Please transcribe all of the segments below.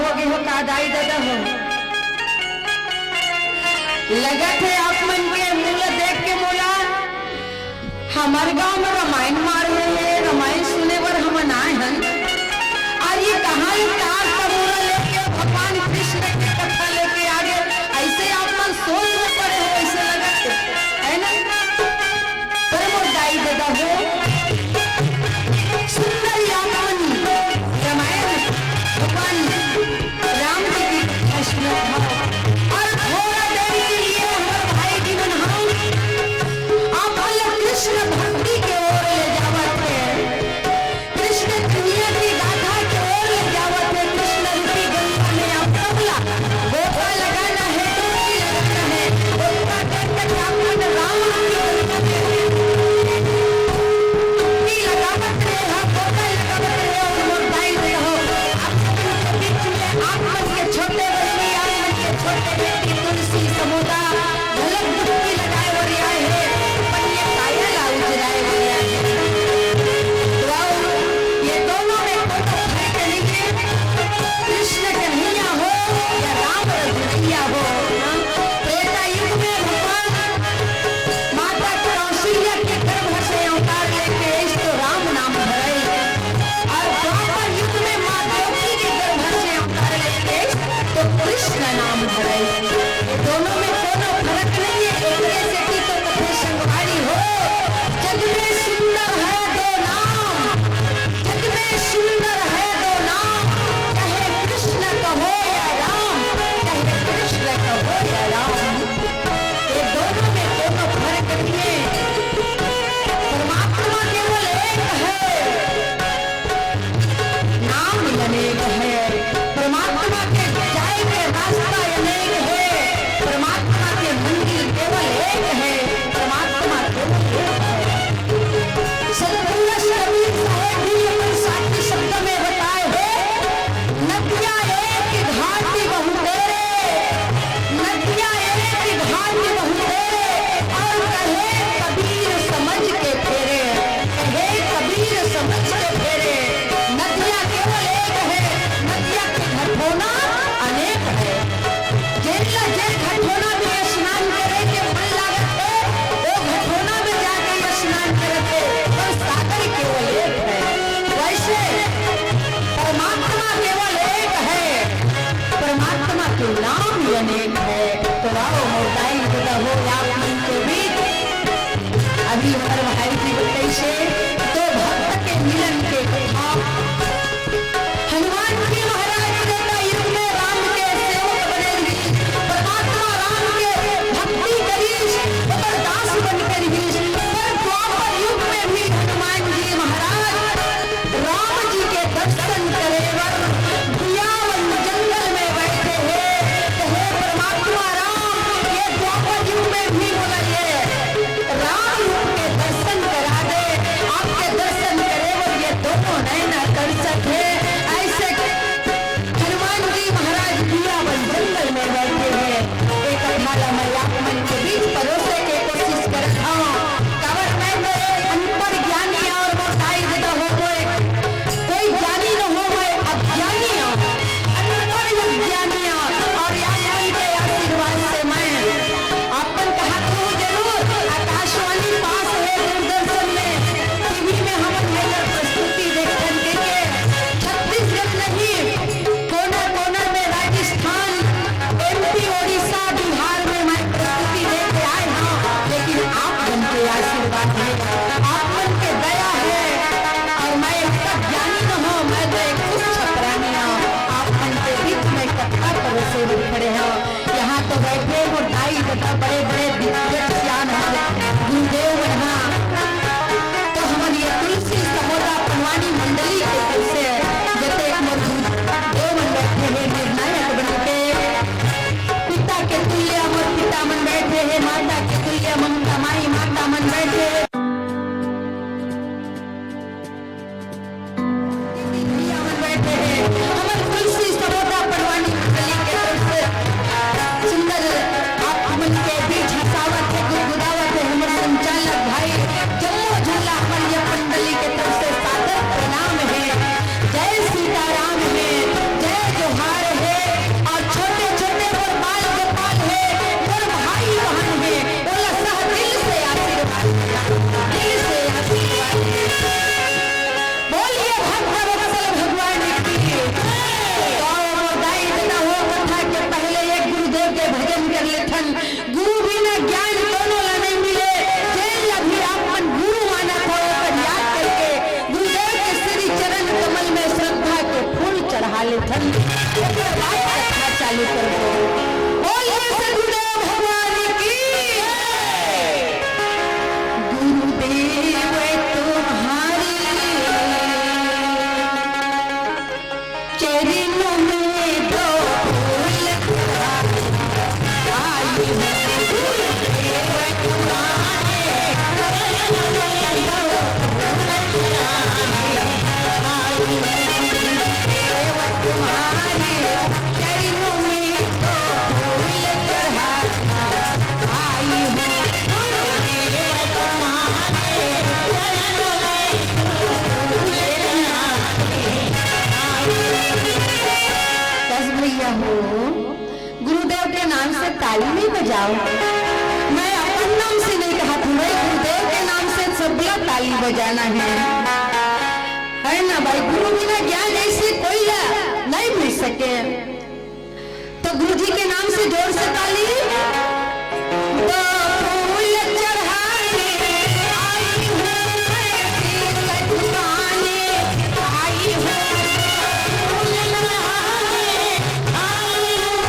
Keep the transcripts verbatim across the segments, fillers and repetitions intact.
हो गे हो का दाई ददा हो? लगत हे आप मन के मुंह ला देख के मोला हमर गांव में रामायण मार रहे हे, रामायण सुने बर हमन आए हन। अउ ये कहां ले तार तमूरा लेके भगवान कृष्ण के कथा लेके आ गे, अइसे आप मन सोच में पड़े हो, अइसे लगत हे, है ना? पर मोर दाई ददा हो, सुंदर यात्रा रामायण भगवान राम जी की कथा सुनत हव। अउ थोड़ा देर के लिए हमर भाई जी मन हम आप लोग कृष्ण भक्ति के ओर ले जावत हे, कृष्ण कन्हैया की गाथा के ओर ले जावत हे, हो, गुरुदेव के नाम से ताली नहीं बजाओ। मैं अपन नाम से नहीं कहा, पूरे गुरुदेव के नाम से सबला ताली बजाना है, है ना भाई? गुरु बिना ज्ञान ऐसे कोई ला नहीं मिल सके। तो गुरु जी के नाम से जोर से ताली। तो फूल चढ़ाने आई हूँ, मैं शीश झुकाने आई हूँ। फूल चढ़ाने आई हूँ,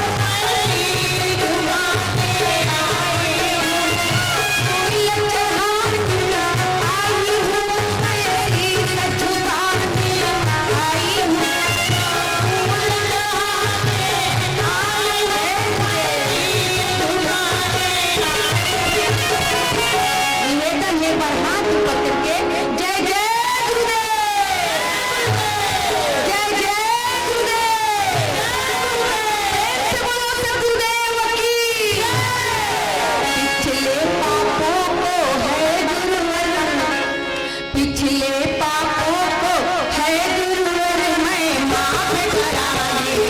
मैं शीश झुकाने आई हूँ। फूल चढ़ाने आई हूँ, मैं शीश झुकाने आई हूँ। निवेदन है, पर हाथ पकड़ के, जय जय गुरुदेव, जय जय गुरुदेव। प्रेम से बोलो सतगुरुदेव की। पिछले पापों को है गुरुवर पिछले पापों को है गुरुवर मैं माफ करा ले।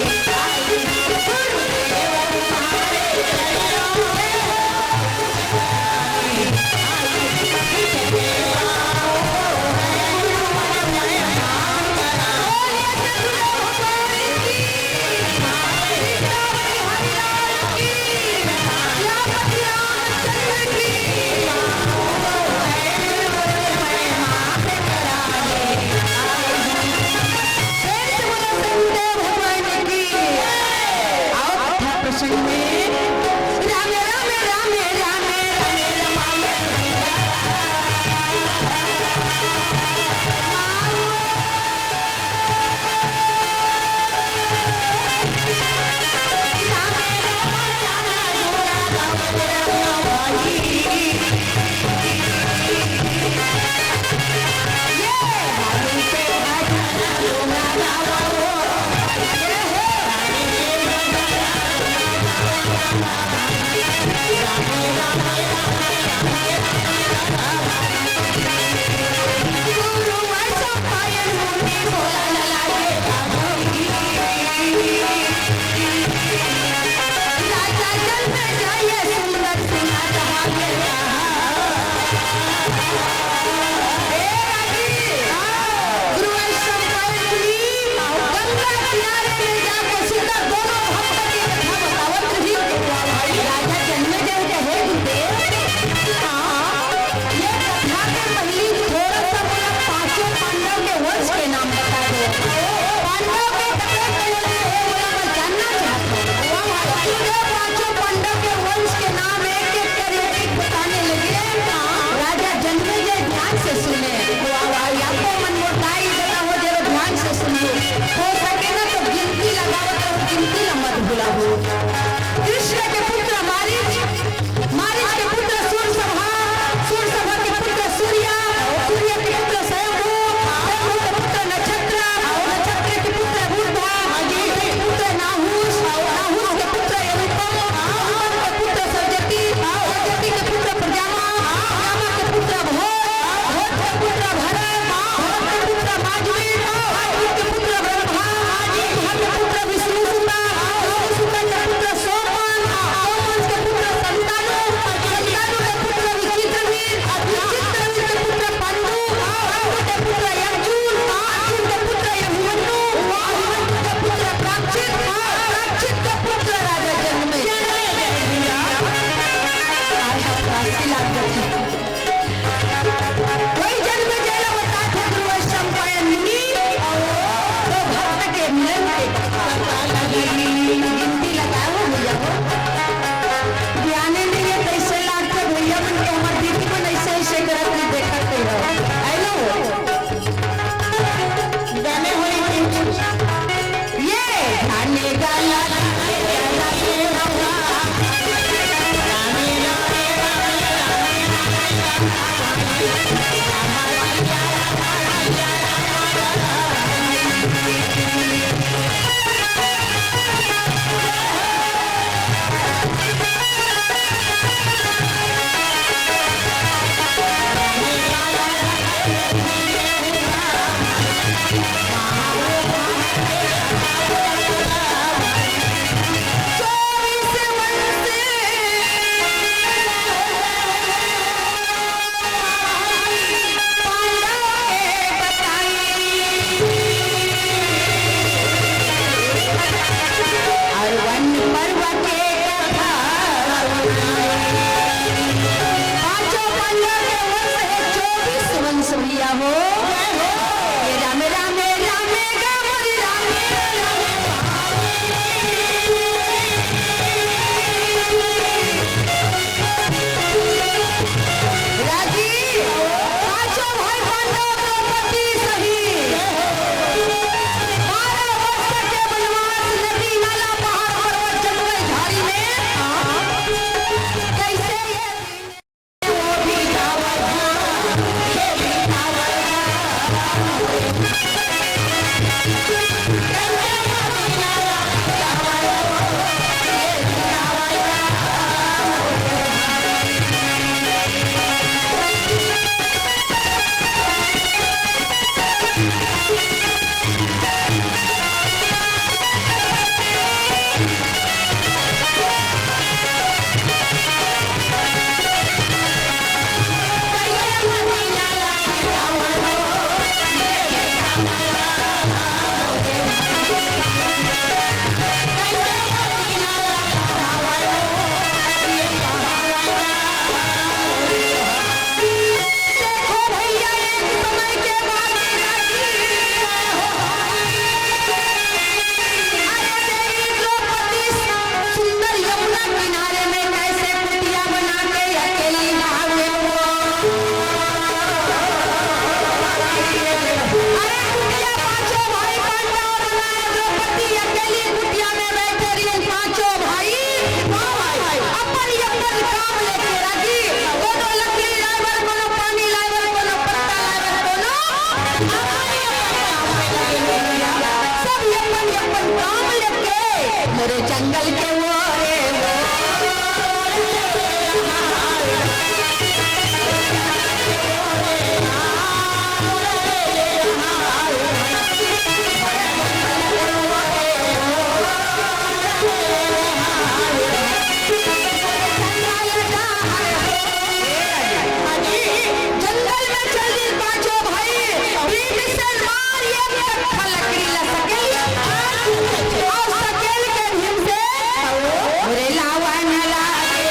आओ कथा प्रसंग में। राम राम राम राम राम राम। जंगल में चल दिस पांचों भाई, भीम से मार ये कट्ठा लकड़ी ला सकेल, और सकेल के भीम से, अरे लावा ना लागे।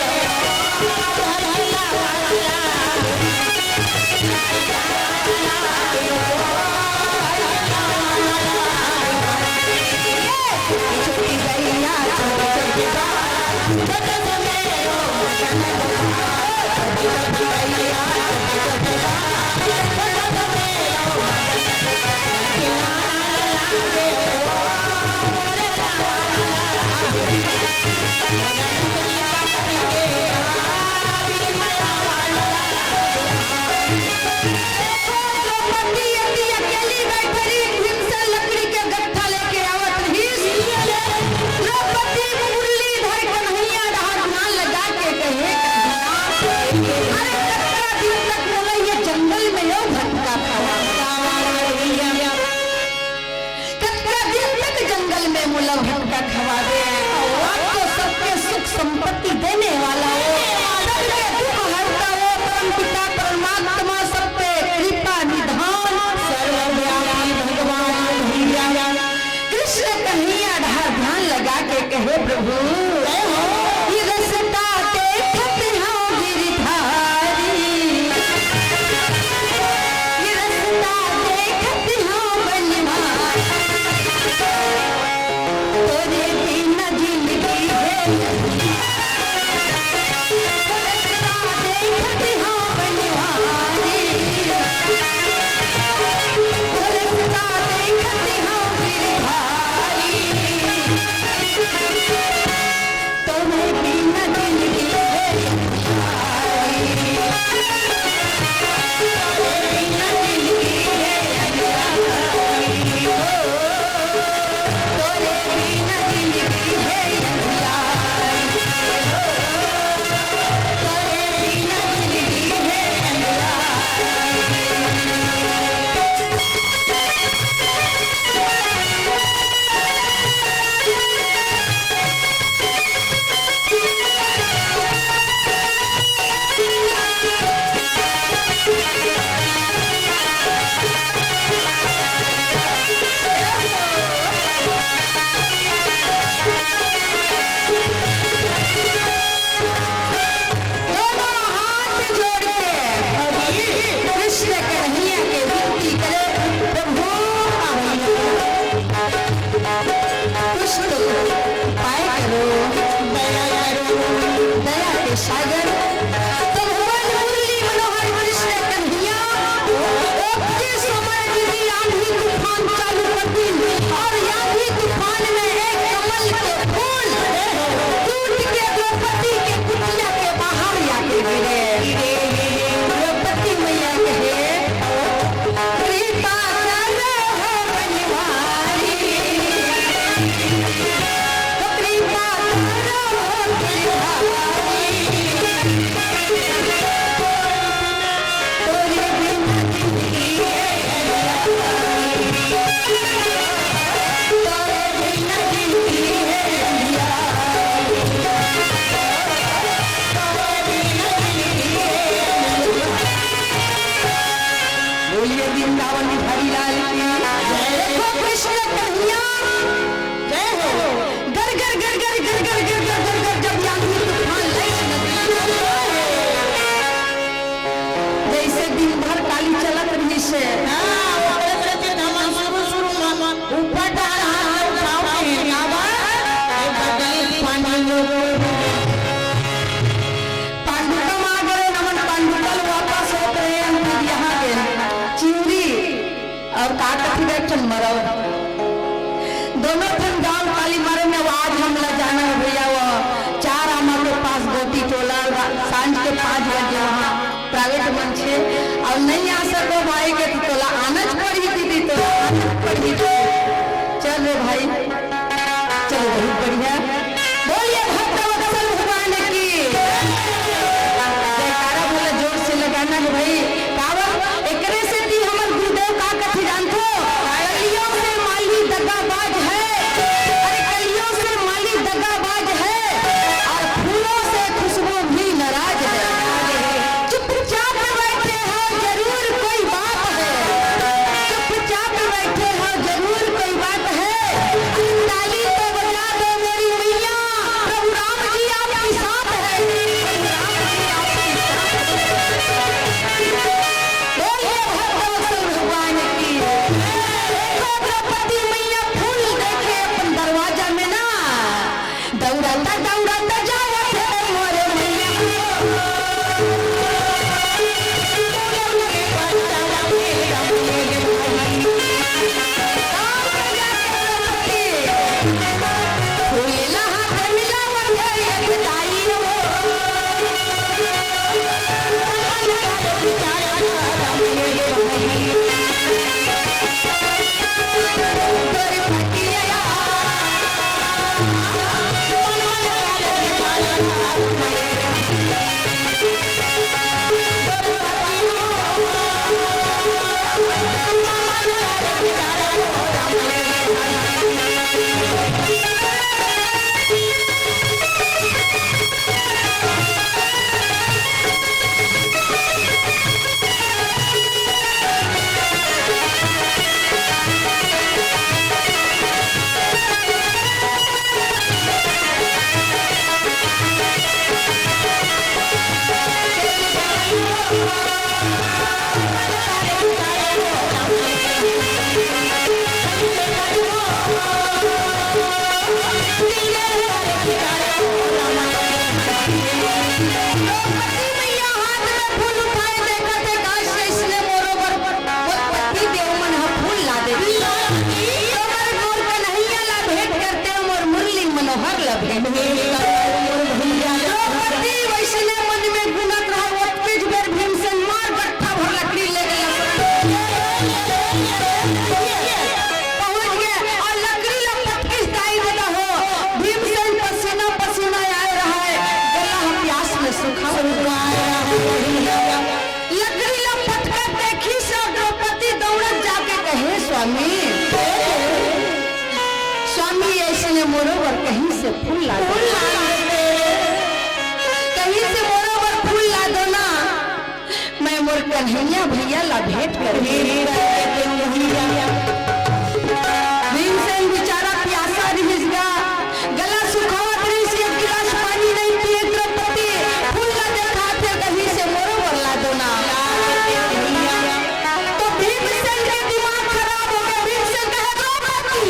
द्रौपदी अति अकेली बैठे रही, भीम से लकड़ी के गट्ठा लेके आवत रही। द्रौपदी मुरली धर कन्हैया डहर ध्यान लगा के कहे, "अरे कतका दिन तक मोला ये जंगल में यो भटका खवाबे? कतका दिन तक जंगल में मोला भटका खवाबे? आप तो सबके सुख संपत्ति देने वाला हो, सबके दुख हरता हो, परम पिता परमात्मा सब पे कृपा निधान, सर्वव्यापी भगवान भैया।" कृष्ण कन्हैया डहर ध्यान लगा के कहे, "प्रभु, ये रस्ता देखत हौं गिरधारी, ये रस्ता देखत हौं बनवारी, तोरे बिना जिंदगी है।" दोनों हाथ जोड़ के कृष्ण कन्हैया के विनती करे, "प्रभु, कुछ तो उपाय करो, दया करो, दया के सागर।" तो भगवान मुरली मनोहर कृष्ण कन्हैया ओतके समय यदि आंधी तूफान चालू कर दी और आंधी तूफान में एक कमल के फूल टूट के द्रौपदी के कुटिया के बाहर जाके गिरे। द्रौपदी मैया कहे, "कृपा करो हो बनवारी, कृपा करो हो बनवारी।" बोलिए वृंदावन बिहारी लाल की। देखो कृष्ण कन्हैया जय हो। गर गर गर गर गर गर गर गर गर गर जब आंधी तूफान लगे नदी, जैसे दिन भर काली चलत रहिस हे। हाँ, ओकरे सेती हमन शुरू शुरू म ऊपर डाल हाथ उठाओ के आवा, ये बदल पानी लोग। पांडुका म आ गए, हमन पांडुका ले वापस होत रहे, हम खुद यहाँ गए। चिउरी अउ का कथे रे, एक ठन मरऊ। दोनों ठन गाँव काली मारे में, आज हमला जाना हे भैया, वो चार आमा के पास गोटी टोला, रा-, सांझ के पाँच बजे वहाँ private मंच हे, अउ नहीं आ सको भाई के तो तोला आनच पड़ही दीदी, तोला आनच पड़ही दीदी। चल रे भाई, चलो बहुत बढ़िया। दौड़त दौड़त जावत हे मोर मैया। फूल ला हाथ मिलावत हे एक दाई हो। द्रौपदी वइसने मन में गुनत रहय, ओतकेच बेर भीमसेन मार गट्ठा भर लकड़ी ले गेलक। पहुंच गे अउ लकड़ी ला पटकिस दाई ददा हो। भीमसेन पसीना पसीना आय रहय, गला ह प्यास में सूखा हो गे। लकड़ी ला पटकत देखिस अउ द्रौपदी दौड़त जाके कहे, "स्वामी, स्वामी, अइसने मोरो बर कहीं से फूल ला दो, कहीं से मोरो बर फूल ला दो ना, मैं मोर कन्हैया भैया ला भेंट कर।" भीमसेन बेचारा प्यासा रिहिस गा, गला सुखावत रहिस, एक गिलास पानी नइ पिए। द्रौपदी फूल ला देखात हे, कहीं से मोरो बर ला दो ना। तो भीमसेन के दिमाग खराब हो गे। भीमसेन कहे, "द्रौपदी,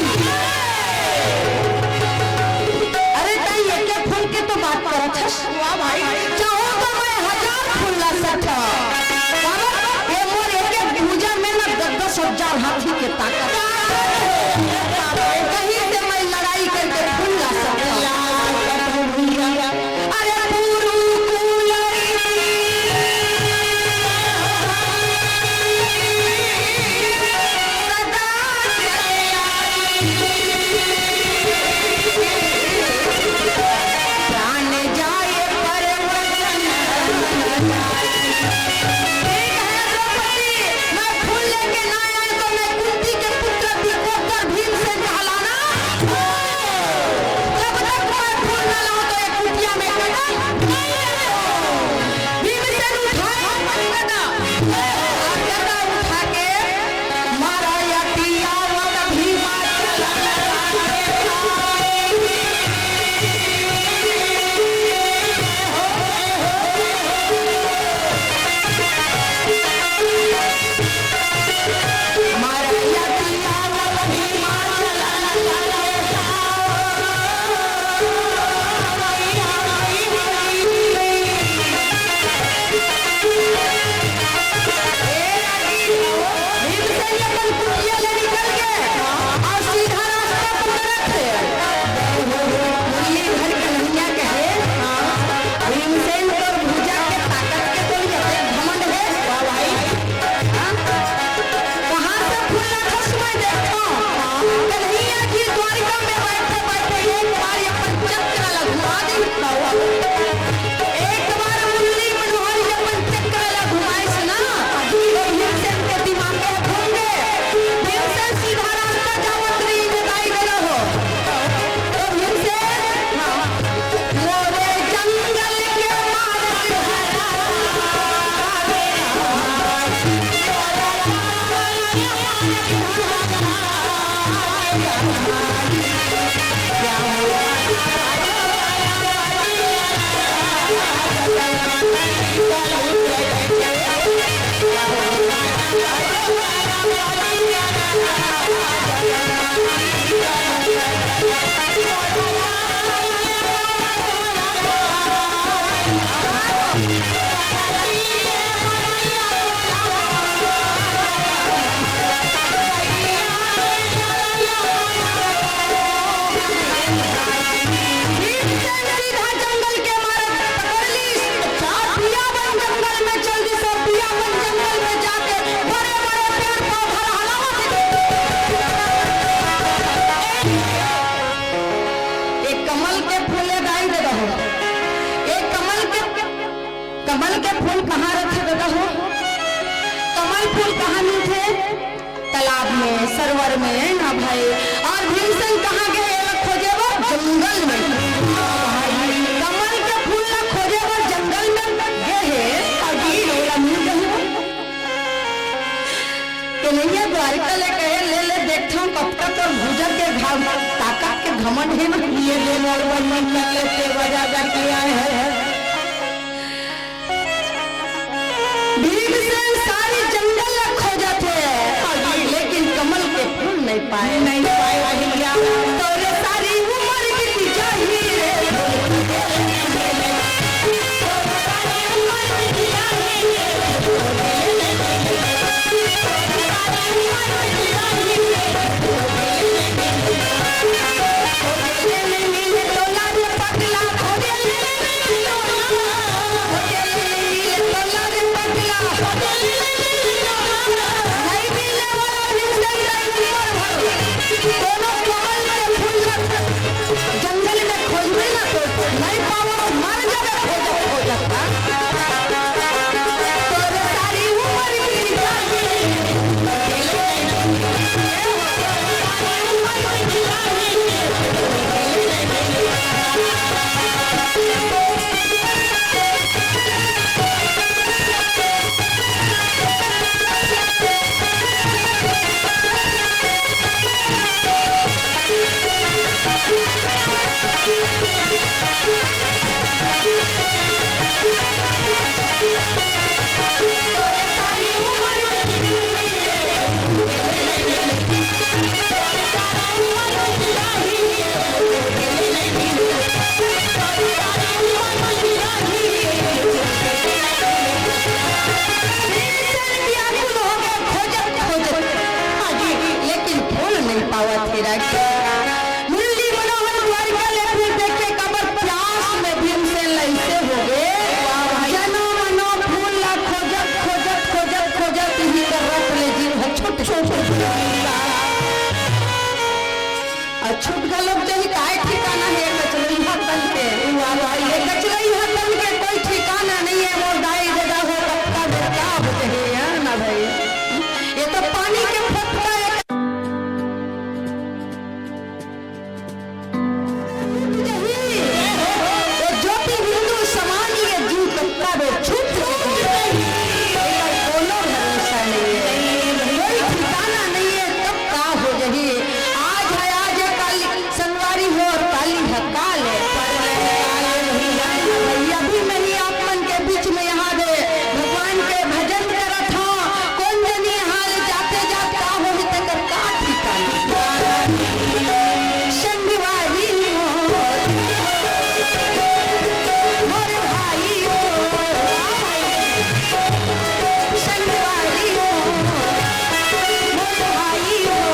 अरे तैं एके फूल के तो बात करत हस, वाह भाई, चाहूं तो मैं हजार फूल ला सकथंव। काबर? ए मोर एक एक भुजा में ना दस दस हजार हाथी के ताकत। कहीं से मैं लड़ाई करके फूल ला सकथंव।" अरे पुरुकुल प्राण जाए पर वचन न जाए। ठीक है द्रौपदी, मैं फूल लेके ना आए तो मैं कुंती के पुत्र कमल के फूल कहाँ रथे दादा हो? कमल फूल कहाँ मिलथे? तालाब में, सरोवर में ना भाई। और भीमसेन कहाँ गए एला खोजे बर? जंगल में। कमल के फूल ला खोजे बर जंगल में गए हे, अभी ओला मिल गए। कन्हैया द्वारिका ले कहे, "ले, ले, देखथंव कतका तोर भुजा के घाव, ताकत के घमंड हे ना, ये दे मोर बर मन कर लेते बजा करके आए हैं।" भीमसेन सारी जंगल ला खोजत हे, लेकिन कमल के फूल नहीं पाए। नहीं पाए भैया। तोरे सारी उम्र बीत जाही रे। जंगल में खोजबे ना तो नहीं पावस, मर जाबे खोजत खोजत। हाँ? तोर सारी उम्र बीत जाही। लेकिन फूल नहीं पावत हे राखी। मुरली मनोहर द्वारिका ले फूल देखे काबर प्यास में भीमसेन ला अइसे होगे। जनो मनो फूल ला खोजत, खोजत, खोजत, खोजत इही कर रत ले जीव ह छूट, छूट, छूट। अउ छूट घलोक जाही, काय ठिकाना हे कचरइहा तन के। ये कचरइहा तन के कोई ठिकाना नहीं है, मोर दाई ददा हो, कतका बेर का हो जाही, है ना भाई? ये तो पानी के फटका है। ये ज्योति बिंदु समान ये जीव कतका बेर छूट जाही। एकर कोनो भरोसा नहीं है, कोई ठिकाना नहीं है, कब का हो जाही। आज है आज, काल संगवारी हो, काली ह काल है। अभी मैं ही आप मन के बीच में यहाँ दे भगवान के भजन करत हूँ। कौन जनी यहाँ ले जाते जात का होही तेकर का ठिकाना। संगवारी हो, मोर भाई हो, संगवारी हो, मोर भाई हो।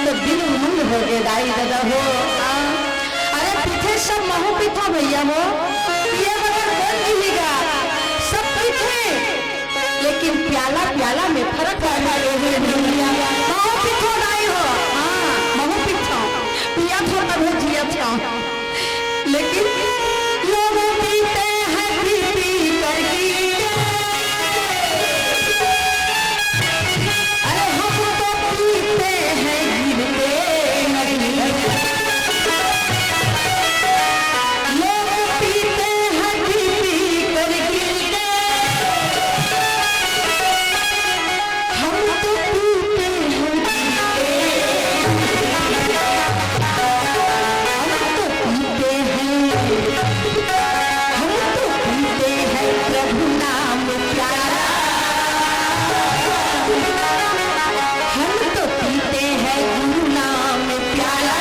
तो दिन उमंग हो गे दाई ददा हो। हाँ। अरे पीथे सब महू पीथो भैया हो, पिए बगैर कोन जिही गा, सब पीथे, लेकिन प्याला प्याला में फरक है। महू पीथो दाई हो, हाँ, महू पीथो, पियत हो तभे जियत हो। लेकिन लोग पीते हैं पी पी कर गिरते। अरे हम तो पीते हैं गिरते नहीं। लोग पीते हैं पी पी कर गिरते। हम तो पीते हैं गिरते। हम तो पीते हैं, हम तो पीते हैं प्रभु नाम प्यारा। हम तो पीते हैं गुरु नाम प्यारा।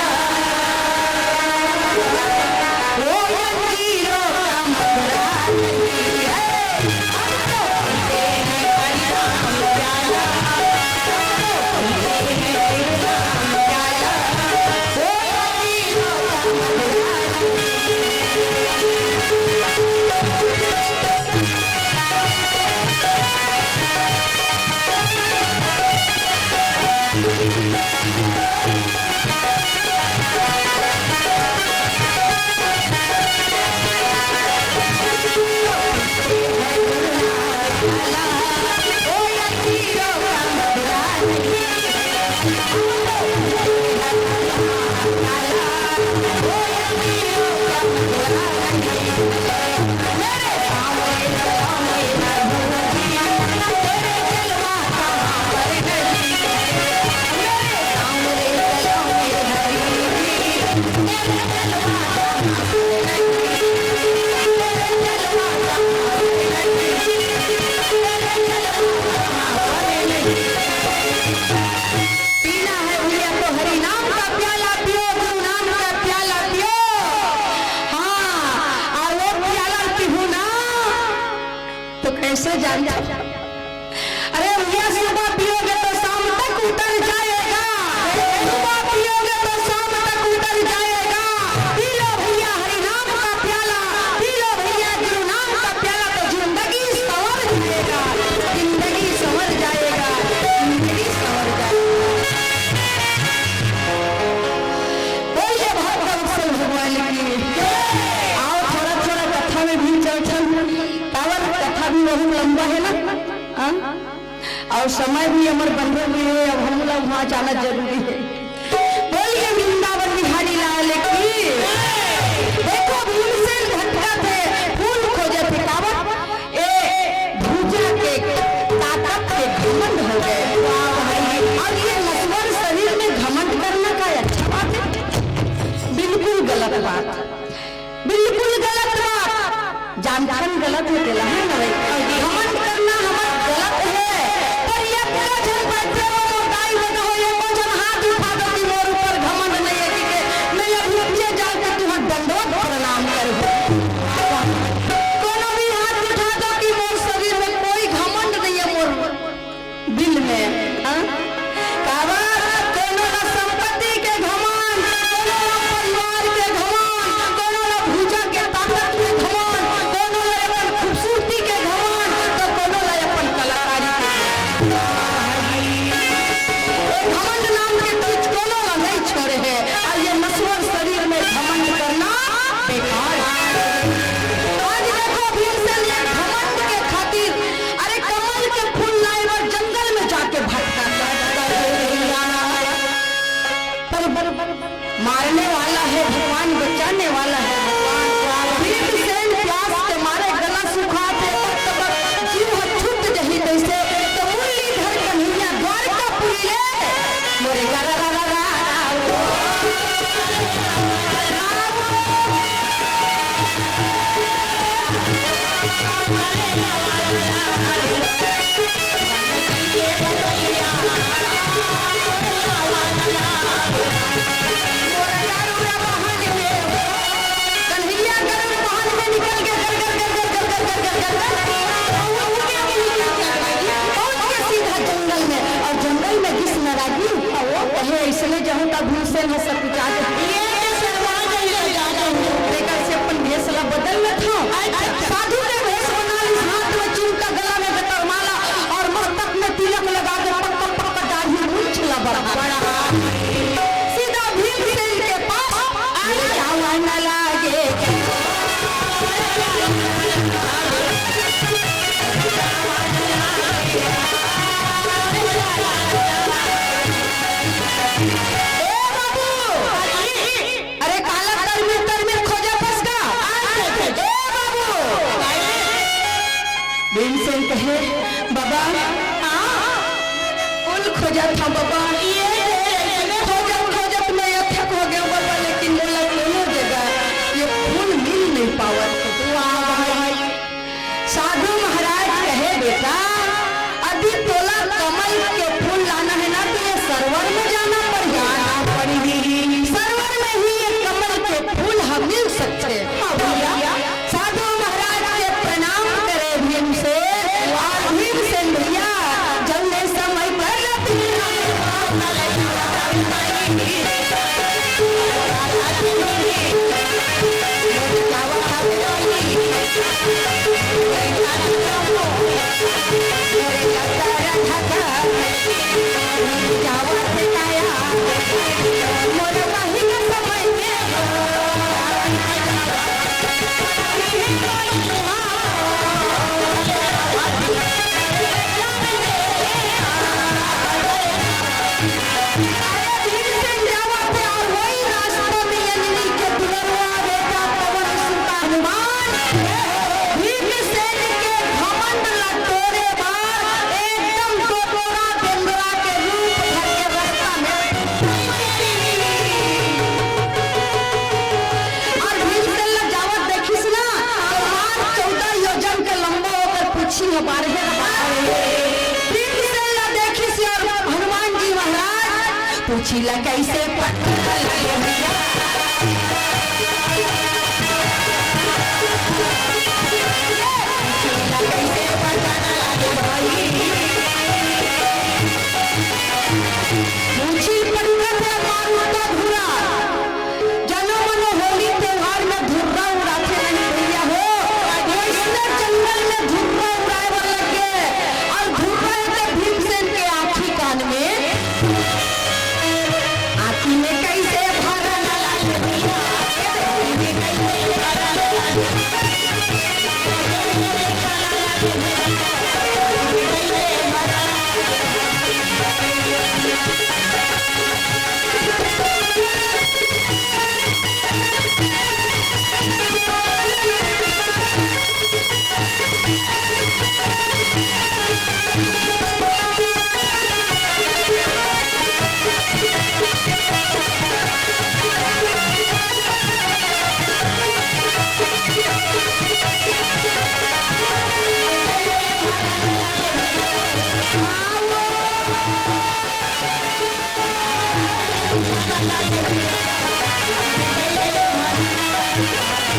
ओ अंजीरों का मधुरा नहीं है। पीना है भैया तो हरि नाम का प्याला पियो, गुरु नाम का प्याला पियो। हाँ, और वो प्याला पीहू ना तो कैसे जानता? अरे भैया, सुबह पियोगे तो शाम तक उतर जाएगा, सुबह पियोगे तो शाम तक उतर जाएगा। पी लो भैया हरि नाम का प्याला, पी लो भैया गुरु नाम का प्याला, तो जिंदगी संवर जाएगा, जिंदगी संवर जाएगा, जिंदगी संवर जाएगा। बोलिए भगवान शंकर भगवान की। आओ थोड़ा थोड़ा कथा में भी चल चल, काबर कथा भी बहुत लंबा है ना, हाँ? और समय भी हमर बंधे हुए है, अब हम लोग वहाँ जाना जरूरी है। बोलिए वृंदावन बिहारी लाल की। देखो भीमसेन भटकत हे, फूल खोजत हे, काबर? ए भुजा के ताकत के घमंड हो गए। और ये नश्वर शरीर में घमंड करना का अच्छा बात है? बिल्कुल गलत बात, बिल्कुल गलत बात। जानथन गलत हे तेला, हे ना भाई? घमंड करना हमर गलत हे, पर एको झन बैठे हो, मोर दाई बेटा हो, एको झन हाथ उठा ये सब कुछ आज ये शर्मा गई, लजा गई। तेकर से अपन भेष ला बदल लेथव। अच्छा। साधु के भेष बना लिस, हाथ में चिमटा, गला में गतरमाला और मस्तक में तिलक लगा के पक्का पक्का दाढ़ी मूछ ला बढ़ा। बढ़ा। सीधा भीमसेन के पास, अरे जावा न लागे। ए बाबू, अरे काला तरमिर तरमिर खोजत हस का? ए बाबू। भीमसेन कहे, बाबा, हाँ? फूल खोजत हँव बाबा। ये खोजत खोजत मैं अथक हो गेंव बाबा, लेकिन मोला कोनो जगह ये फूल मिल नहीं पावत। वाह भाई। साधु महाराज कहे, बेटा, अभी तोला कमल के फूल लाना है ना, तो ये सरोवर में जाना पड़ही। जाना पड़ही। सरोवर में ही ये कमल के फूल ह मिल सकथे। हाँ भैया। साधु महाराज के प्रणाम करे भीमसेन, और भीमसेन भैया जब ले समय कर भीमसेन के घमंड ला तोड़े बर एकदम डोकरा बेंदरा के रूप धर के रस्ता में। और भीमसेन ला जावत देखिस ना, तो मार चौदह योजन के लंबा ओकर पूछी ह बारहे। भीमसेन ला देखिस और हनुमान जी महाराज पूछी ला कैसे पटक लगे भैया। पूछी ला कैसे पटक लगे भाई। पूछी पटक है मारू तो घुरा। जनो मनो होली त्योहार में धुर्रा उड़ाथे नहीं भैया हो, वइसने जंगल में धुर्रा उड़ाए बर लग गे। और धुर्रा एके भीमसेन के आँखी कान में, आँखी में कैसे भरा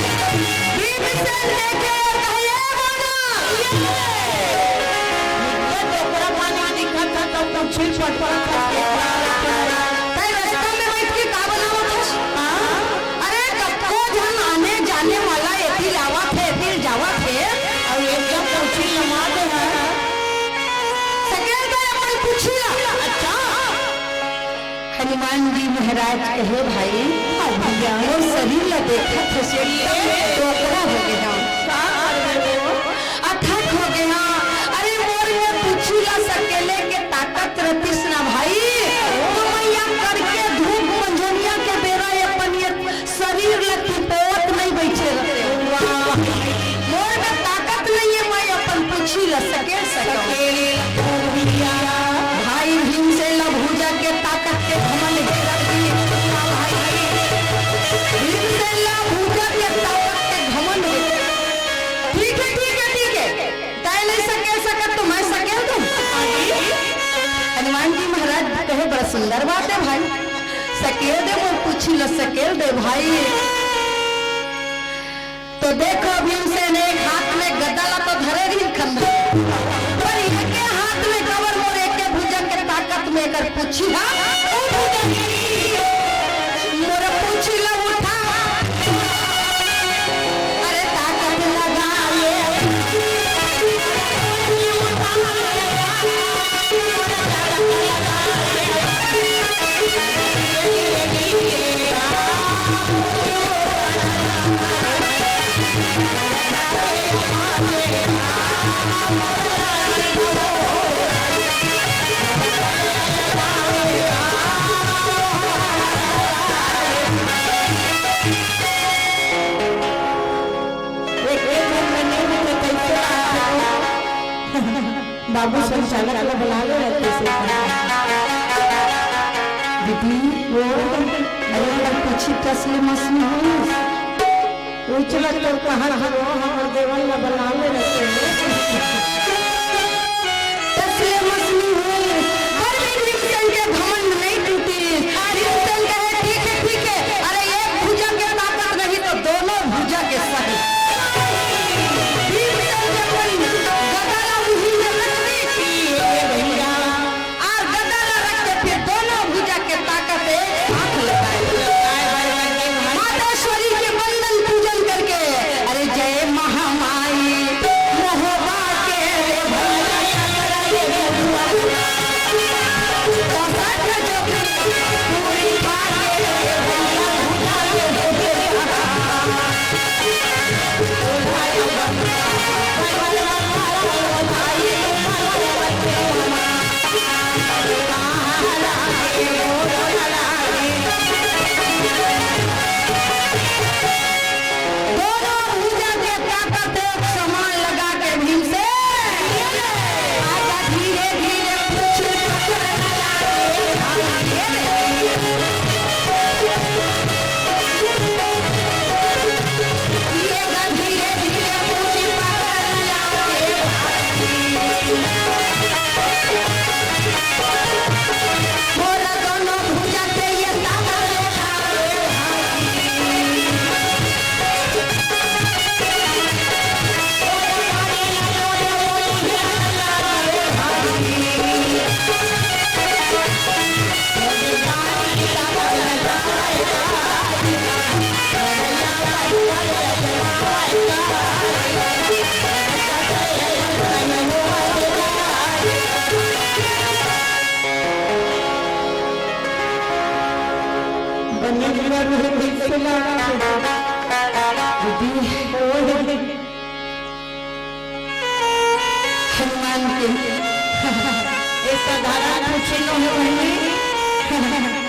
भीमसेन देखे कहे, "ए बाबा, ये, ये डोकरा पानी दिखत ह, तो पूछी पटपट करके।" तैं रस्ता में बैठ के का बनावत हस? हाँ? अरे, कतको झन आने जाने वाला एती लावत हे, एती जावत हे। अउ एकदम पूछी लमा दे ह। सकेल दे अपन पूछी ला। अच्छा। हनुमान जी महाराज कहे, भाई, अब मोर शरीर ला देखत हस, एकदम डोकरा हो गे हँव। का करबे वो? अथक हो गे हँव। अरे, मोर में पूछी ला सकेले के ताकत रहतिस ना भाई, तो मैं या करके धूप मंझनिया के बेरा ये अपन ये शरीर ला तिपोवत नहीं बैठे रहते। वाह। मोर में ताकत नहीं है, मैं अपन पूछी ला सकेल सकँव। भाई भीमसेन ला भुजा के ताकत के घमंड हे। भीमसेन ला भुजा के ताकत के घमंड हे। ठीक है, ठीक है, ठीक है। तैं नहीं सकेल सकत तो मैं सकेल दूँ। हनुमान जी महाराज कहे, बड़ा सुंदर बात है भाई, सकेल दे मोर पूछी ला, सकेल दे भाई। तो देखो भीमसेन एक हाथ में गदा ला तो धरे रहिन खंधा, पर एके हाथ में कवर मोर एके भुजा के ताकत में एकर पूछी हा, ओ भुजा के। बाबू संचालक ला बला ले रखे से। दीदी, वो, अरे, अगर पीछे टस ले मस नहीं होइस। उचला तो कहा हरो, हमर देवर ला बला ले रखे। टस ले मस नहीं होइस। हर भी भीमसेन के घमंड नहीं टूटिस। भीमसेन कहे, "ठीक है, ठीक है।" अरे, एक भुजा के ताकत नहीं तो दोनों भुजा के सही। भीमसेन जब कोई गदा ला मुही में रख दी थी, ए भैया, और गदा ला रख के फिर दोनों भुजा के ताकत एक साथ लगाए। मातेश्वरी के वंदन पूजन करके, अरे, जय महामाई मोहबा के भैया। दोनों भुजा के ताकत एक समान लगा के भीमसेन आजा धीरे धीरे कुछ पकड़ लगा के धीरे धीरे कुछ पकड़ लगा के बोला दोनों भुजा के ये ताकत लगा के बनिया जुड़ा रहे, दिल से लगा। दीदी, हनुमान के। ये साधारण पूछे लो है बहनी।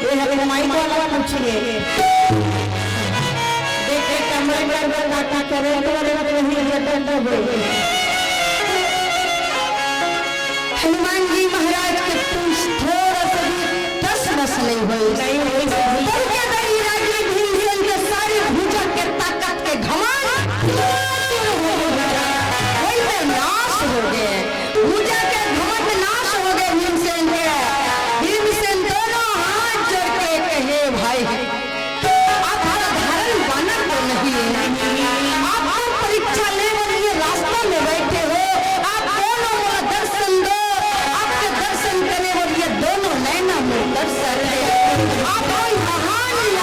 ये हनुमान को अलग पूछिए। देख, देख, कमरे में अगर काका करे तो अरे, अरे, नहीं, ये डंडा हो। हनुमान जी महाराज के पूंछ थोड़ा सा भी टस मस नहीं होई। नहीं होई। बल्कि अगर ये राजा भीमसेन के सारी भुजा के ताकत के घमंड वही पे नाश हो गए। भुजा के घमंड नाश हो गए भीमसेन के। भीमसेन दोनों हाथ जोड़ के कहे, भाई, आप साधारण बानर तो नहीं है। आप तो परीक्षा ले बर ये रास्ता में बैठे हो। आप दोनों मोला दर्शन दो। आपके दर्शन करे बर ये दोनों नैना में दर्शन है। आप कोई महान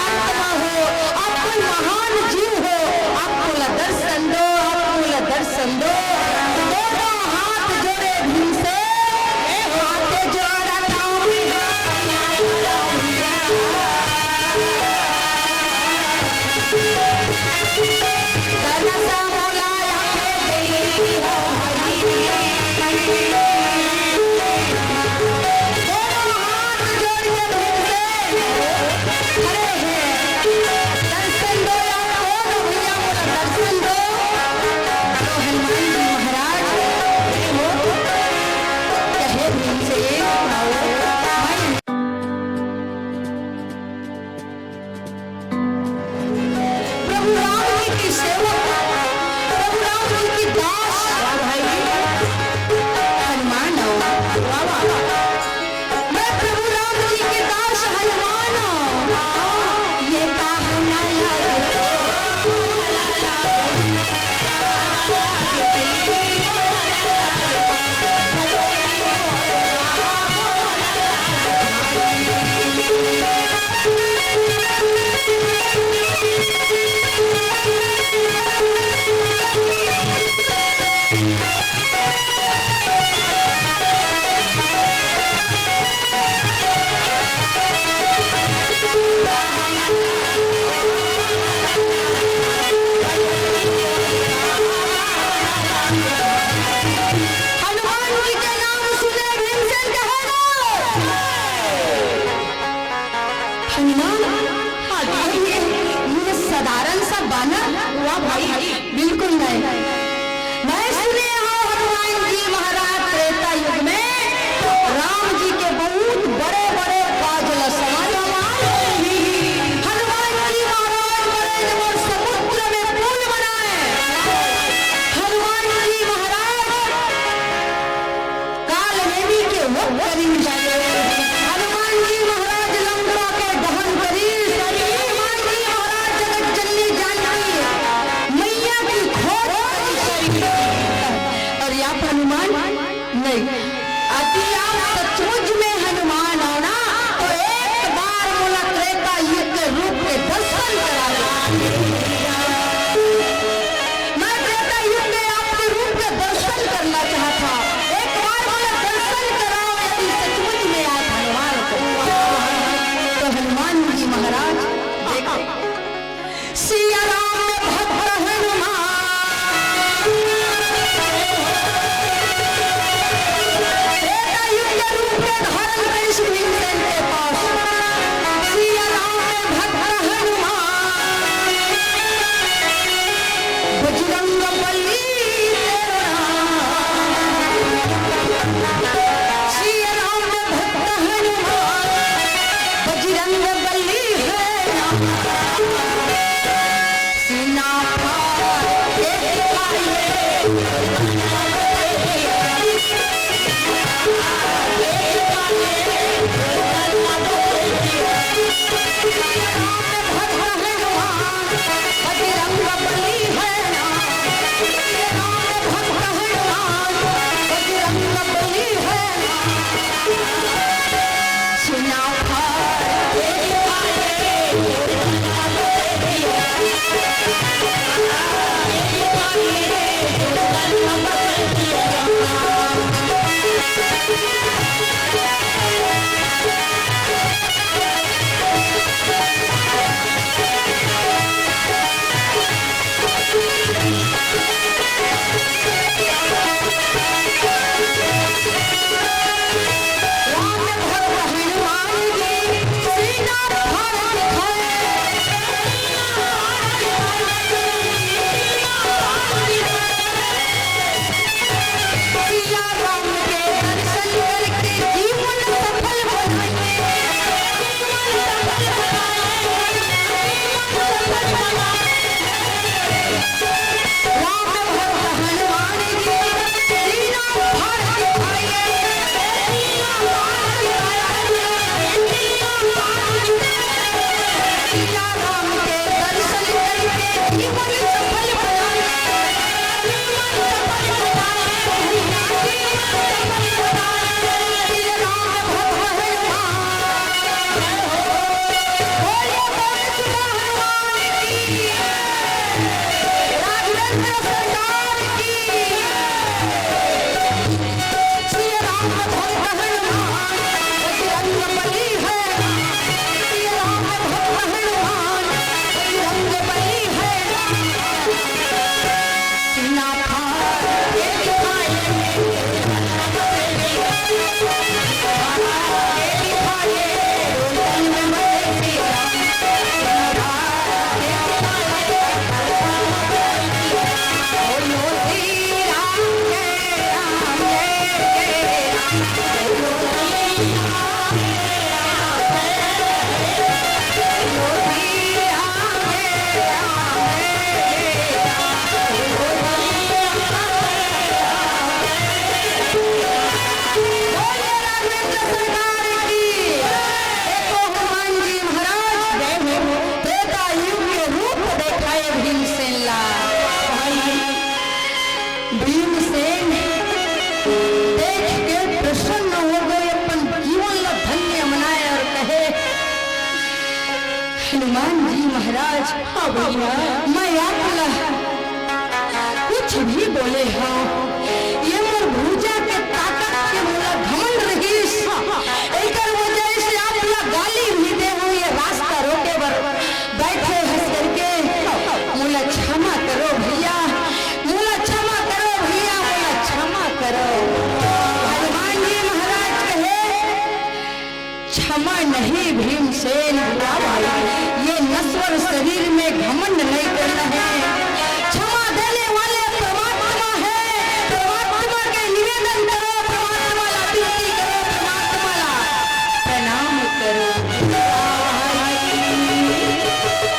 करिस। हनुमान जी महाराज लंका के दहन करिस। हनुमान जी महाराज जगत जननी जानकी मैया की खोज करिस। अउ आप हनुमान नहीं। यदि आप सचमुच में हनुमान हो ना, तो एक बार मोला त्रेता युग के रूप के दर्शन करा दो। मैं त्रेता युग में आपके रूप के दर्शन करना चाहता। एक बार मोला दर्शन कराओ, यदि सचमुच में आप हनुमान हो। तो हनुमान जी महाराज, देखो, सिया राम में भक्त हनुमान। त्रेता युग के रूप के धारण करिस भीमसेन के पास। सिया राम में भक्त हनुमान। बजरंग बली तेरा नाम। सिया राम में भक्त हनुमान। बजरंग बली है नाम। सीना फाड़ के दिखाइए। बजरंग बली है ना, बजरंग बली है ना। बोलिए राघवेंद्र सरकार की। देखो हनुमान जी महाराज त्रेता युग के रूप देखाए भीमसेन ला। भीमसेन देख के प्रसन्न हो गए, अपन जीवन ला धन्य मनाए अउ कहे, हनुमान जी महाराज, हाँ भैया। मैं आप ला कुछ भी बोले हंव, ये मोर भुजा के ताकत के मोला घमंड रहिस, एकर वजह से आप ला गाली भी दे हंव, ये रास्ता रोके बर बैठे हंस करके। मोला क्षमा करो भैया, मोला क्षमा करो भैया, मोला क्षमा करो। हनुमान जी महाराज कहे, क्षमा नहीं भीमसेन, बुरा भाई, ये नश्वर शरीर में घमंड नहीं करना है। क्षमा देने वाले परमात्मा है, परमात्मा के निवेदन करो, परमात्मा ला विनती करो, परमात्मा ला प्रणाम करो।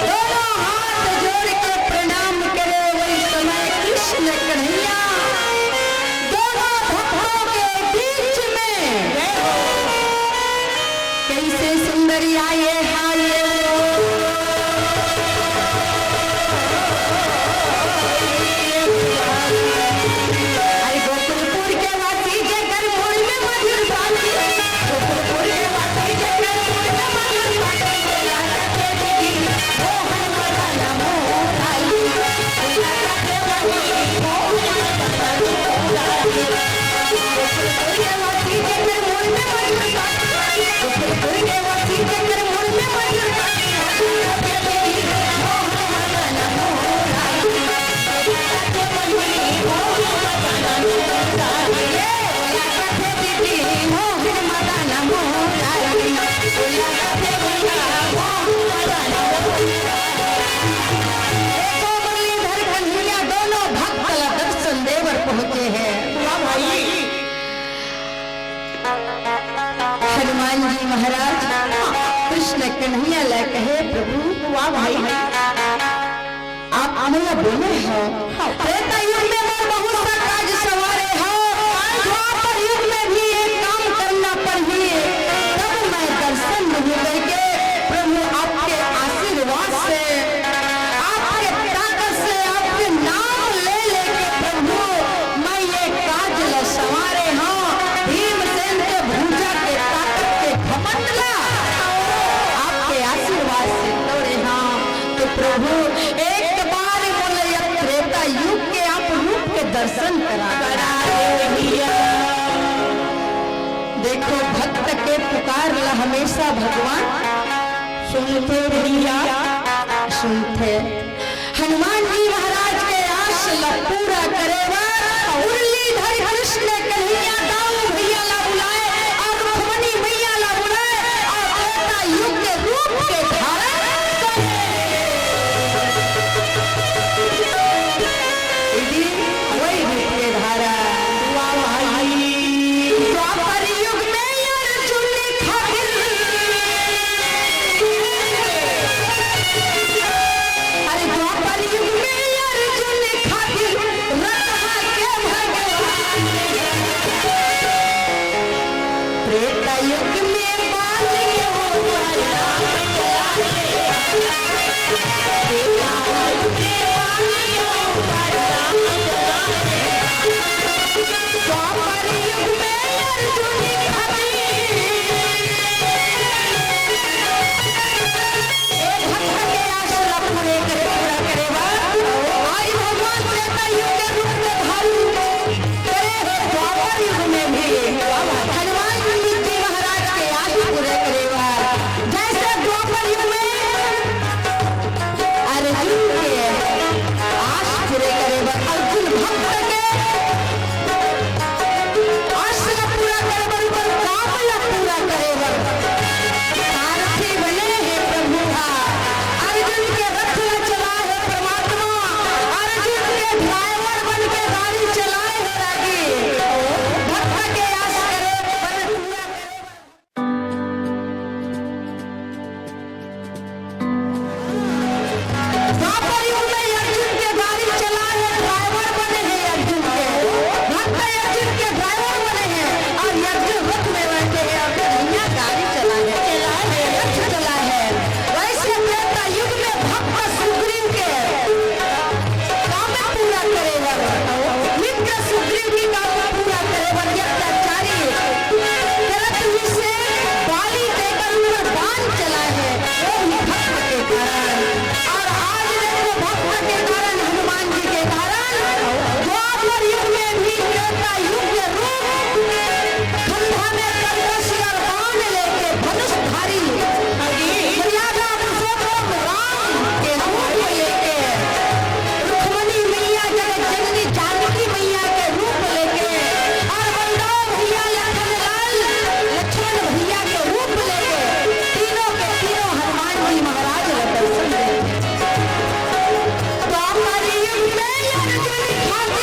दोनों हाथ जोड़ के प्रणाम करे, वही समय कृष्ण कन्हैया दोनों भक्तों के बीच में दोनों भक्त ला दर्शन देवर पहुंचे हैं। वाह भाई। हनुमान जी महाराज कृष्ण कन्हैया ला कहे, प्रभु, वाह भाई, आप मोला बोले हो, त्रेता युग में मोर बहुत सा काज संवारे हो, द्वापर युग में भी एक काम करना पड़ही, तब मैं दर्शन नहीं करके प्रभु आपके आशीर्वाद से, आपके ताकत से, आपके नाम ले लेके प्रभु मैं ये काज ल संवारे हंव। भीमसेन के भुजा के ताकत के घमंड ला आपके आशीर्वाद से तोड़े हंव। तो प्रभु एक बार मोला ये त्रेता युग के आप रूप के दर्शन करा दे। देखो भक्त के पुकार ला हमेशा भगवान सुनथे भैया, सुनथे। हनुमान जी महाराज के आस ला पूरा करे बर मुरलीधर कृष्ण कन्हैया दाऊ भैया ला बुलाए और रुक्मणी मैया ला बुलाए और त्रेता युग के रूप के धारण करे। इदी वही रूप के धारण। वाह भाई। द्वापर युग में अर्जुन खातिर, अरे द्वापर युग में अर्जुन खातिर रतहा के भगवान। त्रेता युग में बाल के हो भगवान। जैसे द्वापर युग में अर्जुन के आस पूरे करे बर, अर्जुन भक्त के आस ला पूरा करे बर, ओकर काम ला पूरा करे बर सारथी बने हे प्रभु हा। अर्जुन के रथ ला चलाए हे परमात्मा, अर्जुन के ड्राइवर बन के गाड़ी चलाए हे रागी। भक्त के आस करे बर, पूरा करे बर। द्वापर युग में अर्जुन के गाड़ी चलाए हे, ड्राइवर बने हे अर्जुन के। भक्त अर्जुन के ड्राइवर बने हे और अर्जुन रथ में बैठे हे और कन्हैया गाड़ी चलाए हे, चलाए हे, रथ चलाए हे। वैसे त्रेता युग में भक्त सुग्रीव के काम पूरा करे बर, मित्र सुग्रीव के काम पूरा करे बर अत्याचारी गलत विषय बाली देकर ऊपर बाण चला है, वो भी भक्त के कारण। और आज देखो, भक्त के कारण, हनुमान जी के कारण द्वापर युग में भी त्रेता युग के रूप, खंधा में कर्कश और बाण लेके धनुषधारी मर्यादा पुरुषोत्तम राम के रूप लेके, रुक्मणी मैया जगत जननी जानकी मैया के रूप लेके, और बलराम भैया लखन लाल लक्ष्मण भैया के रूप लेके, तीनों के तीनों हनुमान जी महाराज ला दर्शन देथे। द्वापर युग में अर्जुन खातिर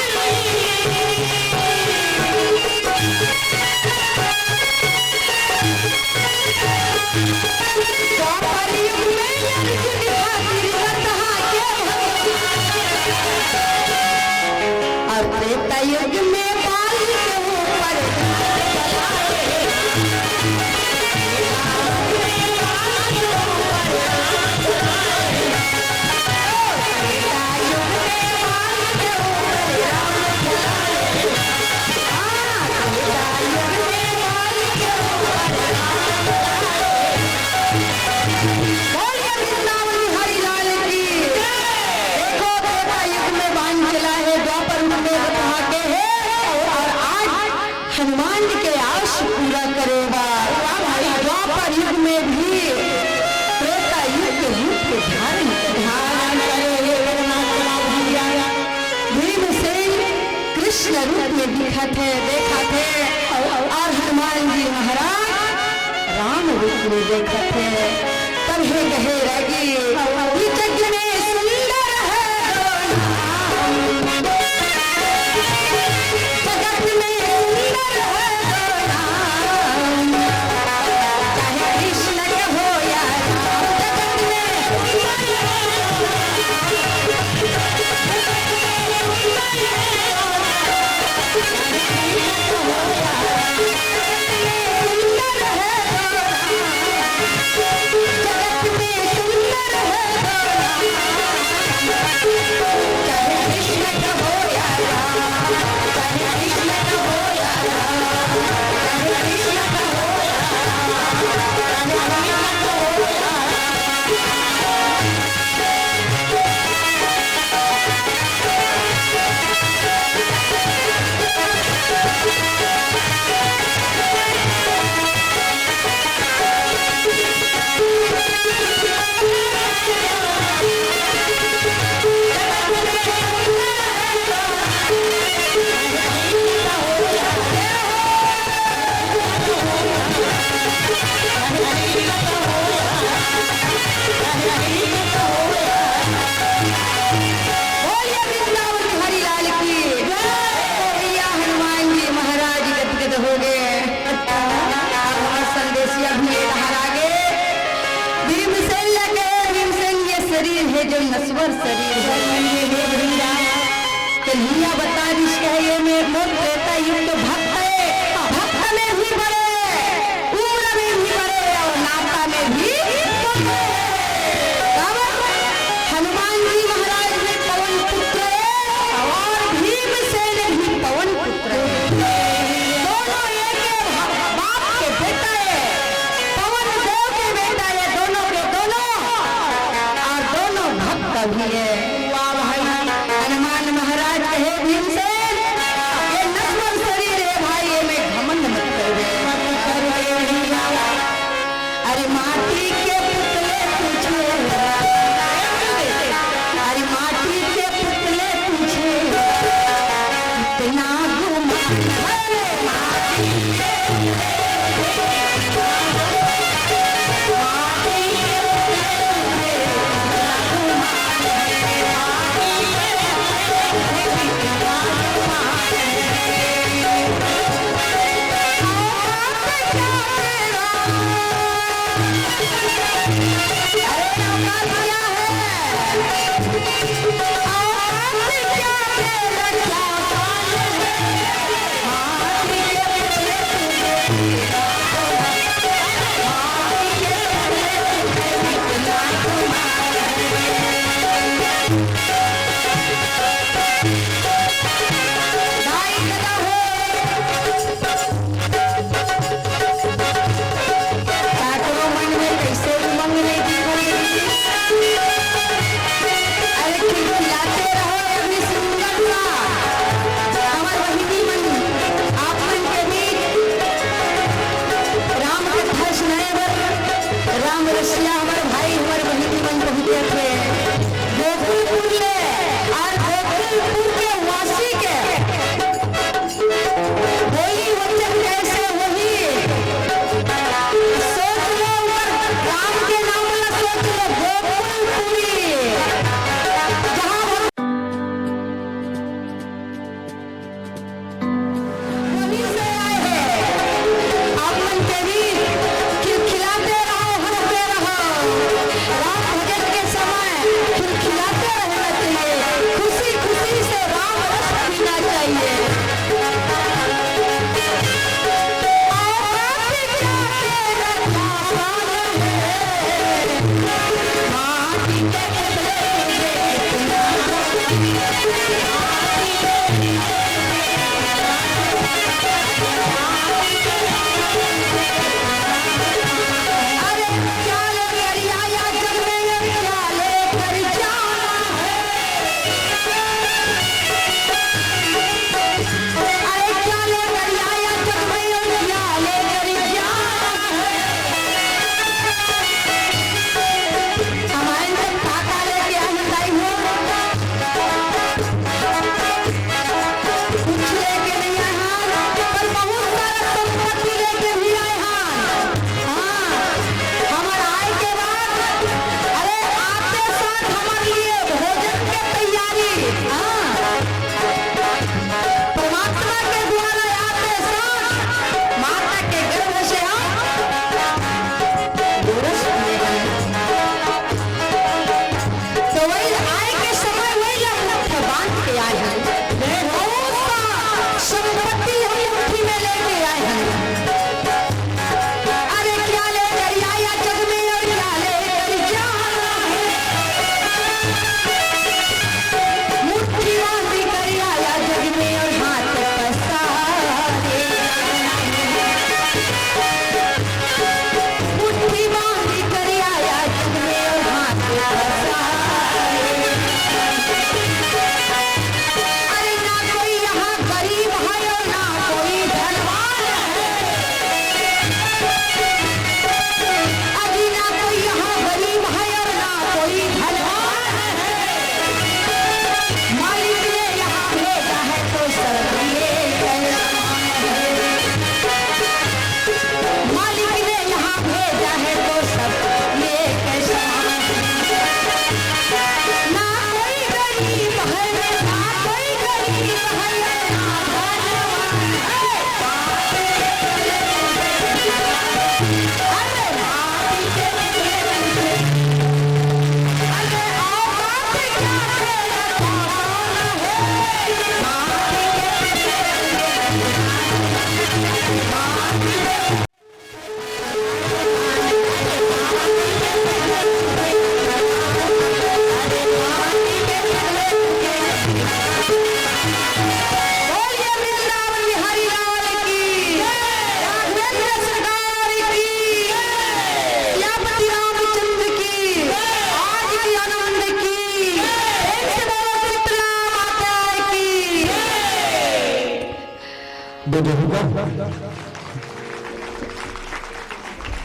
और त्रेता युग में बाली के ऊपर, त्रेता युग में बाली के ऊपर पूरा करे बर द्वापर युग में भी त्रेता युग के रूप के धारण करे। धारण करे हे परमात्मा भैया। भीमसेन कृष्ण रूप में दिखत हे, देखत हे, अउ, अउ, अउ हनुमान जी महाराज राम रूप में देखत हे। तब हे गहे रागी, अउ, अउ, ये जग में सुंदर है दो नाम। जगत में सुंदर है दो नाम। चाहे कृष्ण कहो या राम, जगत में सुंदर है दो नाम। बोलिए वृंदावन बिहारी लाल की। तो भैया हनुमान जी महाराज गदगद हो गए। और संदेशिया भी ये बाहर आ गए। भीमसेन लगे, भीमसेन ये शरीर है जो नश्वर शरीर है। तो लिया बता दिस कहे ये में मोर त्रेता युग तो भक्त है, भक्त में भी बड़े, उम्र में भी बड़े और नाता में भी बड़े। तब हनुमान जी महाराज में पवन पुत्र है और भीमसेन भी पवन पुत्र है। दोनों एक है, बाप के बेटा है, पवन देव के बेटा है, दोनों के दोनों, और दोनों भक्त भी है। वाह भाई, हनुमान महाराज कहे भीमसेन, ये नश्वर शरीर है भाई, ये में घमंड मत कर। अरे माटी के पुतले तुझे, अरे माटी के पुतले तुझे कितना गुमान है। काकरो मन में कैसे उमंग नहीं दिखो। अरे खिलखिलाते रहो, अभी सुंदर सा हमार बहिनी मन, आप मन के बीच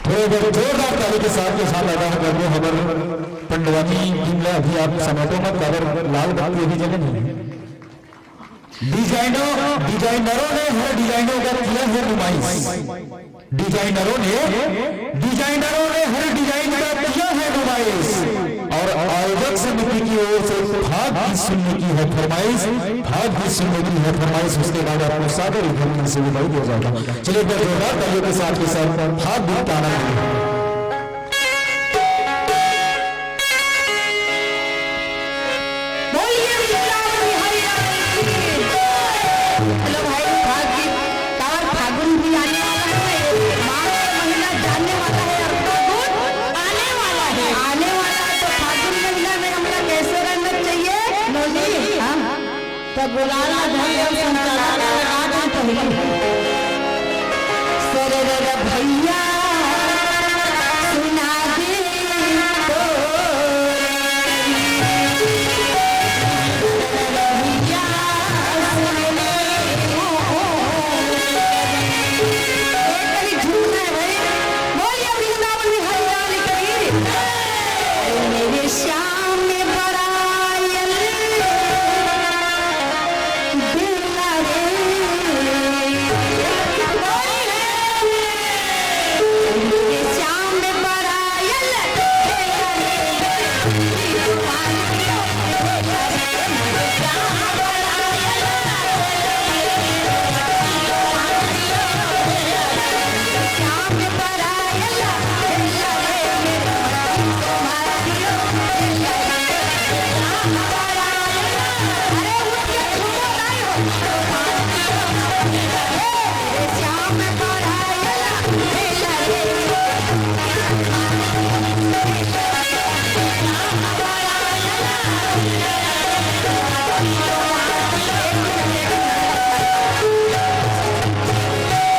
थोड़ा बहुत जोरदार ताली के साथ, के साथ अदा कर दो हमर पंडवानी टीम ला। अभी आप समेटो मत, काबर लाल बत्ती अभी जगह नहीं है। डिजाइनों, डिजाइनरों ने हर डिजाइनों का किया है नुमाइश। डिजाइनरों ने, डिजाइनरों ने हर डिजाइन का किया है नुमाइश। और आयोजक समिति की ओर से भाग गीत सुनने की है फरमाइश, भाग गीत सुनने की है फरमाइश। उसके बाद आपको सादर धन्यवाद से विदाई दिया जाएगा। चलिए, एक बार जोरदार तालियों के साथ, के साथ भाग गीत का आनंद लेंगे। बोलिए वृंदावन बिहारी लाल की। चलो भाई, फाग की, और फागुन भी आने वाला है, माघ का महीना जाने वाला है और फागुन आने वाला है। आने वाला है, तो फागुन महीना में हमला कैसे रहना चाहिए? नोनी, हाँ? तो गुलाल ला धर ले, संचालन ला लगा दे पहले। सरे रे रे भैया, सुना दे तो रे। भैया, सुन ले। ए, कहीं झूठ नहीं भाई। बोलिए वृंदावन बिहारी लाल की। अरे मेरे श्याम में बड़ा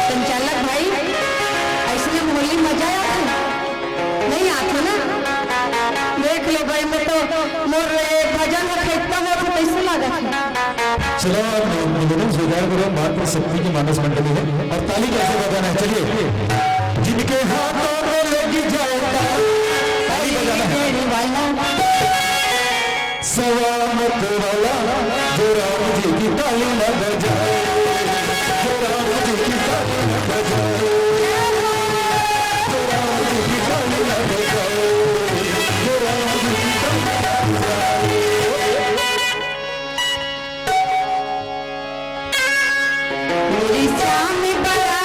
संचालक भाई, ऐसने में होली मजा आथे? नहीं आथे ना? देख लो भाई, मैं तो मोर ये भजन ह फेंकता हो तो कैसे लागत है? चलो, निवेदन स्वीकार करो, मातृ शक्ति की मानस मंडली है। और ताली कैसे बजाना है? चलिए, जिनके हाथों में लगी जाए ताली, ताली बजाना है। सवा मत वाला, जो राम जी की ताली न बजाए, जो राम जी की ताली न बजाए, जो राम जी की ताली न बजाए, जो राम जी की ताली न बजाए। मेरी श्याम बड़ा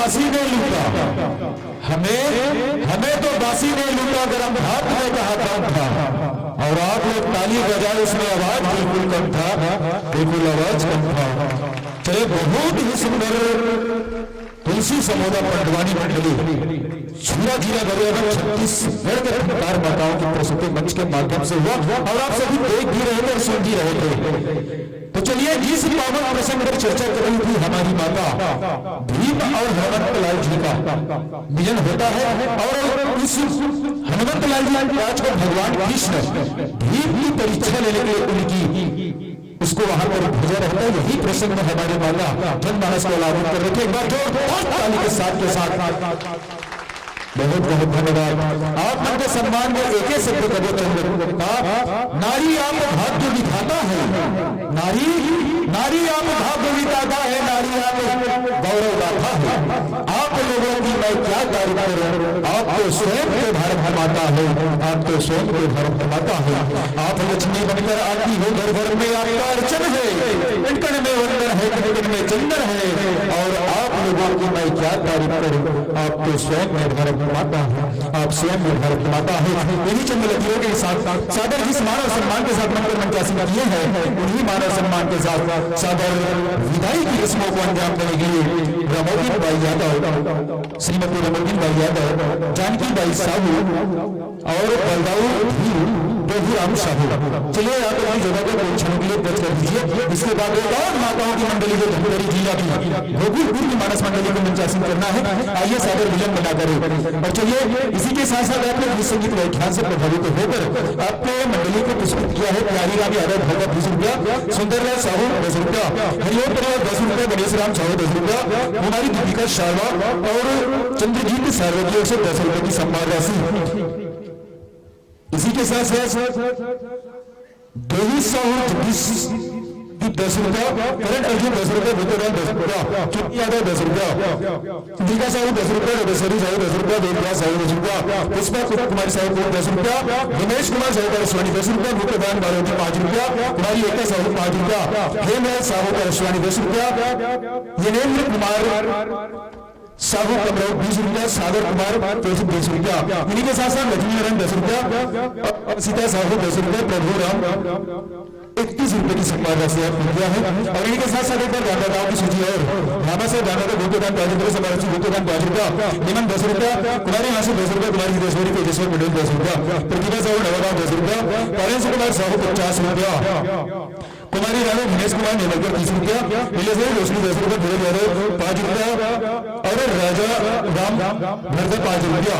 बासी नहीं लूटा। हमें हमें तो बासी नहीं लूटा, गरम भात में कहा दम था। और आप लोग ताली बजाए, उसमें आवाज बिल्कुल कम था, बिल्कुल आवाज कम था। चले, बहुत ही सुंदर तुलसी समोदा पंडवानी मंडली छुरा जिला गरियाबंद छत्तीसगढ़ के फनकार माताओं की प्रस्तुति मंच के माध्यम से हुआ और आप सभी देख भी रहे थे और सुन भी रहे थे। तो चलिए, जिस पावन प्रसंग पर चर्चा कर रही थी हमारी माता, भीम और हनुमंत लाल जी का मिलन होता है और उस हनुमंत लाल जी महाराज को भगवान कृष्ण भीम की परीक्षा लेने के लिए उनकी उसको वहां पर भेजा रहता है। यही प्रसंग हमारे माता जनमानस को अनावृत कर रहे थे। एक बार जोरदार ताली के साथ के साथ बहुत बहुत धन्यवाद। आप मन के सम्मान में एक ही शब्द कबो चंद्र का, नारी आप भाग्य विधाता है। नारी नारी आप भाग्य विधाता है। नारी आप गौरव गाथा है। आप लोगों की मैं क्या तारीफ करूं, आप तो स्वयं के भारत माता हो। आप तो स्वयं के भारत माता हो। आप लक्ष्मी बनकर आती हो घर घर में, आपका अर्चन है, कण कण में वंदन है, कण कण में चंदन है। और आप लोगों की मैं क्या तारीफ करूं, आप तो स्वयं में भारत माता हो। आप स्वयं में भारत माता हो। इन्हीं चंद लकीरों के साथ सादर जिस मान और सम्मान के साथ मंत्र मंचासन किए हैं, उन्हीं मान और सम्मान के साथ सादर विदाई की रस्मों को अंजाम देने के लिए रमोदीन भाई यादव, श्रीमती रमोदीन भाई यादव, जानकी बाई साहू और बलदाऊ धीरू, प्रभुराम साहू। चलिए, आप अपनी जगह को कुछ क्षणों के लिए ब्रज कर दीजिए। इसके बाद एक और माताओं की मंडली जो धमतरी जिला की गोकुलपुर की मानस मंडली को मंचासन करना है। आइए, सादर विलंब ना करें। और चलिए, इसी के साथ साथ आप लोग इस संगीत व्याख्यान से प्रभावित होकर आपके मंडली को पुरस्कृत किया है प्यारी राम यादव, भगत, बीस रुपया, सुंदरलाल साहू, दस रुपया, हरिओम परिवार, दस रुपया, गणेश राम साहू, दस रुपया, कुमारी दीपिका शारवा और चंद्रजीत सारवा की ओर से दस रुपए की सम्मान राशि। इसी के साथ साथ देवी साहू जगदीश दीप दस रुपया, करण अर्जुन दस रुपया, भूतोदान दस रुपया, चुटकी यादव दस रुपया, दीपिका साहू दस रुपया, रमेश्वरी साहू दस रुपया, देवदास साहू दस रुपया, पुष्पा कुमारी साहू को दस रुपया, हिमेश कुमार साहू का आकाशवाणी दस रुपया, भूतोदान बारोटी पाँच रुपया, कुमारी एकता साहू पाँच रुपया, हेमराज साहू का आकाशवाणी दस रुपया, यनेंद्र कुमार साहू कमरऊ बीस रुपया, सागर कुमार केशव बीस रुपया, इन्हीं के साथ साथ लक्ष्मी नारायण दस रुपया, सीता साहू दस रुपया, प्रभु राम इकतीस रुपए की सम्मान राशि आप दिया है। और इन्हीं के साथ साथ एक बार दानदाताओं की सूची और भामा से दानदाता भूतदान पाँच रुपये, समाराची भूतदान पाँच रुपया, निमन दस रुपया, कुमारी मासी दस रुपया, कुमारी सिद्धेश्वरी तेजेश्वर पटेल दस रुपया, प्रतिभा साहू नवागांव दस रुपया, परेश कुमार साहू पचास रुपया, कुमारी राणा, दिनेश कुमार नेमलकर तीस रुपया, नीलेश्वरी रोशनी दस रुपया, धीरज यादव पाँच रुपया और राजा राम भरदा पाँच रुपया।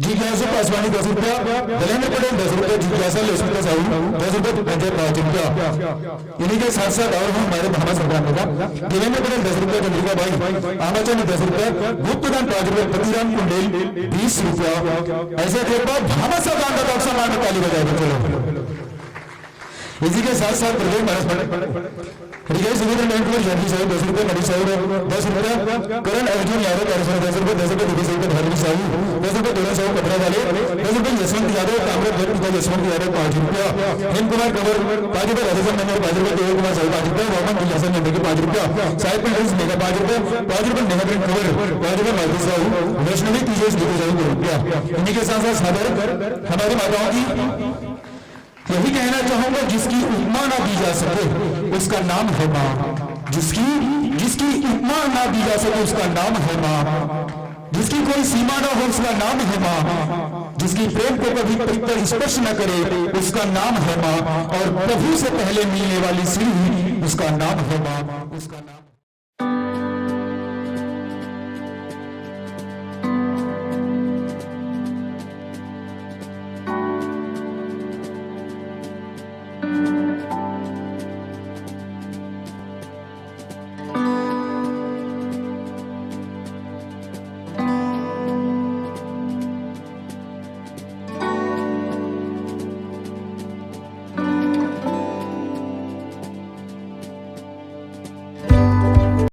जिज्ञासु पासवानी दस रुपया, दलेंद्र पटेल दस रुपया, जिज्ञासा लक्ष्मी साहू दस रुपया, पंचायत पाँच रुपया। इन्हीं के साथ साथ और हम हमारे भामा संग्राम का देवेंद्र पटेल दस रुपया, चंद्रिका बाई आमाचंद दस रुपया, गुप्तदान पाँच रुपया, पतिराम कुंडेल बीस रुपया। ऐसे एक बार भामा संग्राम का सम्मान में ताली बजाएंगे। चलो, इसी के साथ साथ प्रदेश महाराज रिजय सुभद्रा नयन कुमार जानकी साहू दस रुपया, मनीष साहू दस रुपया, करण अर्जुन यादव कार्यशाला दस रुपया, दस रुपया दिव्य साहू धार्मिक साहू दस रुपया, दोलन साहू पथरा वाले दस रुपया, यशवंत यादव ताम्रध्वज पिता यशवंत यादव पाँच रुपया, हेम कुमार कंवर पाँच रुपया, राधेश्याम नंदन पाँच रुपया, देव कुमार साहू पाँच रुपया, वामन दुर्यासन नंदन के पाँच रुपया, साई प्रिंस मेघा पाँच रुपया, पाँच रुपया, नेहा प्रिंस कंवर पाँच रुपया, माधव साहू वैष्णवी तीजेश दीपू साहू दो रुपया। इन्हीं के साथ साथ सादर हमारी माताओं की यही कहना चाहूंगा, जिसकी उपमा ना दी जा सके, उसका नाम है माँ। जिसकी जिसकी उपमा ना दी जा सके, उसका नाम है माँ। जिसकी कोई सीमा ना हो, उसका नाम है माँ। जिसकी प्रेम को कभी पत्थर स्पर्श न करे, उसका नाम है माँ। और प्रभु से पहले मिलने वाली सीढ़ी, उसका नाम है माँ। उसका नाम